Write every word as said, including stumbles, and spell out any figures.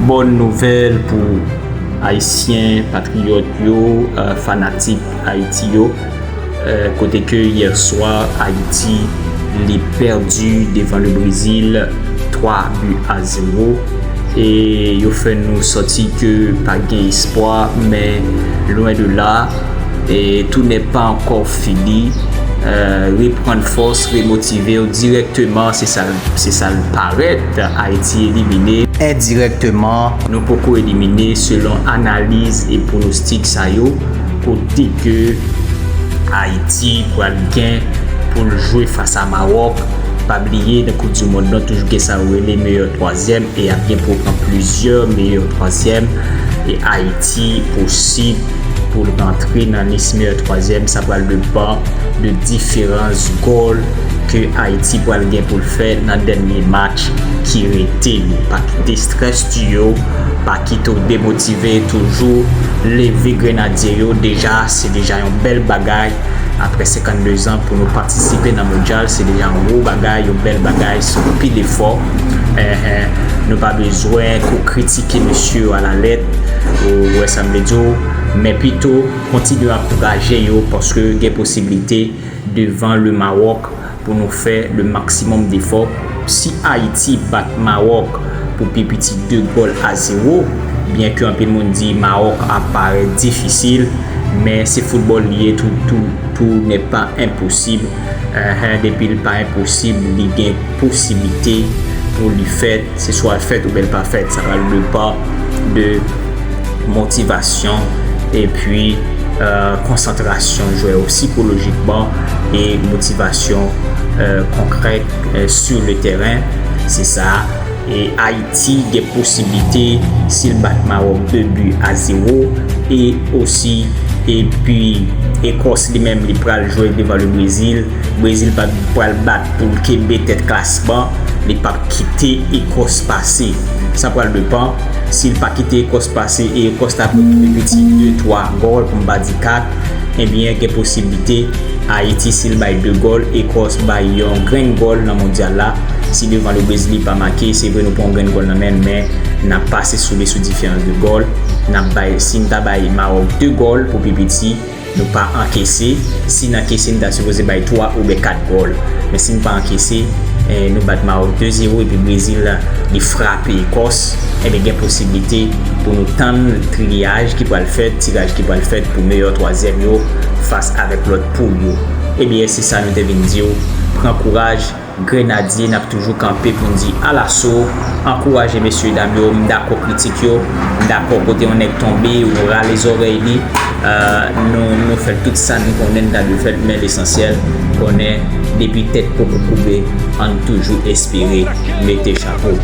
Bòn nouvèl pou Ayisyen patriyòt yo, eh, fanatik Ayiti yo, eh, kote ke yè swa Ayiti li pèdi devan le Brezil twa bi a zewo. E yo fè nou santi ke pa gen espwa, men lwen de la, e tout n'est pas encore fini. Eh, reprann fòs, remotive w dirèkteman, se sa, se sa l parèt. Ayiti elimine endirèkteman. Nou poko elimine selon analiz e pwonostik sa yo, kote ke Ayiti pral gen pou l jwe fas a Mawòk. Pa bliye, nan Koup di Mond lan, toujou gen sa yo rele meyè twazyèm, e ap gen pou pran plizyè meyè twazyèm, e Ayiti posib pou l rantre nan lis meyè twazyèm. Sa pral depann de diferans gòl ke Ayiti pral gen pou l fè nan dènye match ki rete. Nou pa kite strès tiye w, pa kite w demotive, toujou leve grenadye yo. Deja, se deja yon bèl bagay. Apre senkannde zan pou nou patisipe nan mondyal, se deja yon gwo bagay, yon bèl bagay, se yon pil efò. Enhen, nou pa bezwen kou kritike mesye yo alalèt, ou wè sa m vle di w, men pito kontinye ankouraje yo, paske gen posiblite devan le Mawòk pou nou fè le maksimòm defò. Si Ayiti bat Mawòk pou pi piti de gòl a zewo, byen ke anpil moun di Mawòk ap parèt difisil, men se foutbòl li ye, tout, tout, tout n'est pas impossible. Enhen, depi l pa enposib, li gen posiblite pou li fèt, se swa l fèt oubyen l pa fèt. Sa pral depann de motivasyon epi, eh, konsantrasyon jwè yo sikolojikman e motivasyon, eh, konkrèt, eh, sur le terrain. Se sa. E Ayiti gen posiblite, si l bat Mawòk de bi a zewo, e osi, epi Ekòs li menm, li pral jwe devan le Brezil. Brezil pa pral bat pou l kenbe tèt klasman, li p ap kite Ekòs pase. Sa pral depann. Si l pa kite Ekòs pase e Ekòs ta pran pi piti de twa gòl, pou m pa di kat, ebyen, gen posiblite Ayiti, si l bay de gòl, Ekòs bay yon grenn gòl nan mondyal la. Si devan le Brezil li pa make, se vre nou pran yon grenn gòl nan men l, men n ap pase sou li sou diferans de gòl. N ap bay, si n ta bay Mawòk de gòl pou pi piti, nou pa ankese. Si n ankese, n ta sipoze bay twa oubyen kat gòl. Men si n pa ankese, eh, nou bat Mawòk de zewo epi Brezil li frape Ekòs, ebyen gen posiblite pou nou tann triyaj ki pral fèt, tiraj ki pral fèt pou meyè twazyèm yo fas avèk lòt poul yo. Ebyen, se sa nou te vin di w. Pran kouraj, Grenadye, n ap toujou kanpe pou n di alaso, ankouraje mesye dam yo. M dakò kritik yo, m dakò kote yon nèg tonbe, ou rale zòrèy li. Eh, nou, nou fè tout sa nou konnen n ta dwe fè, men lesansyèl, konnen depi tèt poko koube, ann toujou espere, mete chapo.